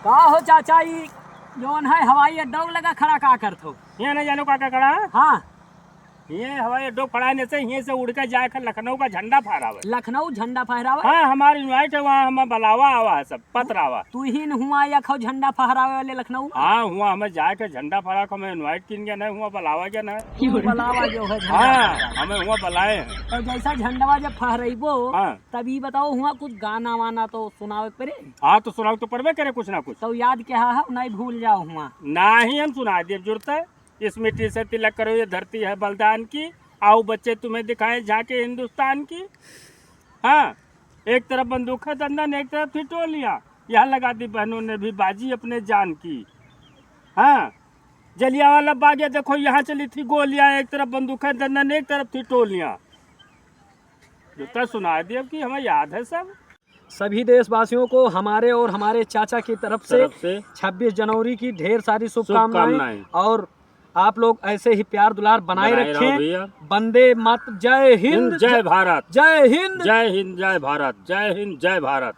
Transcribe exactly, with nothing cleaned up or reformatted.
का हो चाचा, ई जौन है हवाई अड्डा लगा खड़ा का करत हो? ये नहीं जानो का, का खड़ा है? हाँ। ये हवाई अड्डो खड़ा है, से, ये से उड़ के जाए के लखनऊ का झंडा फहरावे। लखनऊ झंडा फहरावे? हाँ, हमार invite है, वहाँ हमें बुलावा आवा है सब, पत्र आवा। तू ही न हुआ या खो झंडा फहरावे वाले लखनऊ में? हाँ, हुआ हमें जाए के झंडा फहरा के हमें invite किन गया नहीं, हुआ बुलावा गया नहीं। तू बुलावा जो है झंडा हाँ, फहरावे। हमें हुआ बुलाए हैं। तो जैसा झंडवा जब फहराइबो, हाँ। तब ई बताओ, हुआ कुछ गाना वाना तो सुनावे पड़े? हाँ, तो सुनावे तो पड़बे करे कुछ ना कुछ। तो याद क्या है, नहीं भूल जाओ हुआ। ना ही हम सुना दिए जुड़ते, इस मिट्टी से तिलक करो, ये धरती है बलिदान की, आओ बच्चे तुम्हें दिखाएं झांकी हिंदुस्तान की। हाँ, एक तरफ बंदूक है दंदन, एक तरफ थी टोलियाँ, यहाँ लगा दी बहनों ने भी बाजी अपने जान की। हाँ, जलियांवाला बाग ये देखो, यहाँ चली थी गोलियाँ, एक तरफ बंदूक है दंदन, एक तरफ थी टोलियाँ। जुड़ता सुना दिए कि हमें याद है सब। सभी देशवासियों को हमारे और हमारे चाचा की तरफ से तरफ से छब्बीस जनवरी की ढेर सारी शुभकामनाएं शुभकामनाएं। और आप लोग ऐसे ही प्यार दुलार बनाए बनाए रहो रखें। भैया। वंदे मात-, जय हिंद, हिंद, जय ज-, भारत। जय हिंद। जय हिंद, जय भारत। जय हिंद, जय भारत।